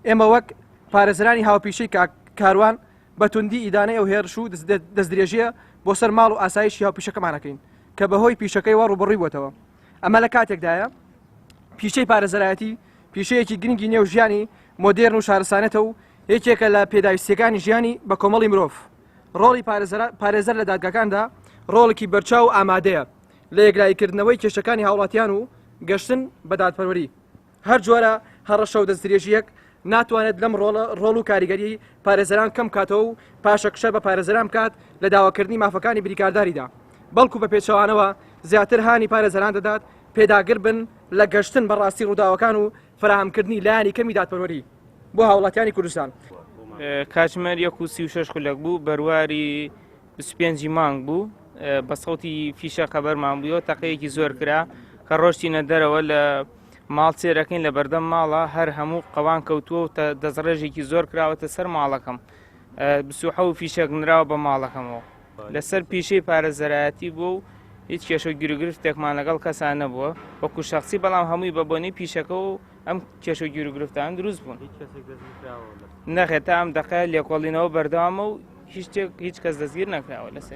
ئێمە وەک پارێزەرانی هاوپیشەی کاک کاروان بە توندی ئیدانەی ئەو هێرش و دەستدرێژییە بۆ سەر ماڵ و ئاسایشی هاوپیشەکەمان ئەکەین کە بەهۆی پیشەکەیەوە ڕووبەڕووی بووەتەوە. ئەمە لە کاتێکدایە پیشەی پارێزەرایەتی پیشەیەکی گرنگی نێو ژیانی مۆدێرن و شارستانێتە و یەکێکە لە پێداویستیەکانی ژیانی بە کۆمەڵی مرۆڤ. ڕۆڵی پارێزەر لە دادگاکاندا ڕۆڵێکی بەرچاو و ئامادەیە لە یەکلاییکردنەوەی کێشەکانی هاوڵاتیان و گەشتن بە دادپەروەری. هەر جۆرە هەڕەشە و دەستدرێژییەک ناتوانێت لەم ڕۆڵە ڕۆڵ و کاریگەریی پارێزەران کەم بکاتەوە و پاشەکشە بە پارێزەران بکات لە داواکردنی مافەکانی بریکارداریدا، بەڵکو بە پێچەوانەوە زیاتر هانی پارێزەران دەدات پێداگر بن لە گەشتن بە ڕاستی ڕووداوەکان و فەراهەمکردنی لایەنی کەمی دادپەروەری بۆ هاوڵاتیانی کوردستان. کاتژمێر یەک و 36 خولەک بوو بەرواری 25 مانگ بوو بە سەوتی فیشە خەبەرمان بووەوە تەقەیەکی زۆر کرا کە ڕۆشتینە دەرەوە لە ماڵ چێرەکەین لە بەردەم ماڵە هەر هەموو قەوان کەوتووە و دەستڕێژێکی زۆر کراوەتە سەر ماڵەکەم بسوحە و فیشەک نراوە بە ماڵەکەمەوە لەسەر پیشەی پارێزەرایەتی بوو و هیچ کێشە و گیروگرفتێکمان لەگەڵ کەسان نەبووە وەکو شخصی بەڵام هەمووی بە بۆنەی پیشەکە و ئەم کێشە و گیروگرفتان دروست بوون نەخێت تا ئەم دەقە لێکۆڵینەوە بەردەوامە و هیچ شتێک هیچ کەس دەستگیر نەکراوە لەسەر.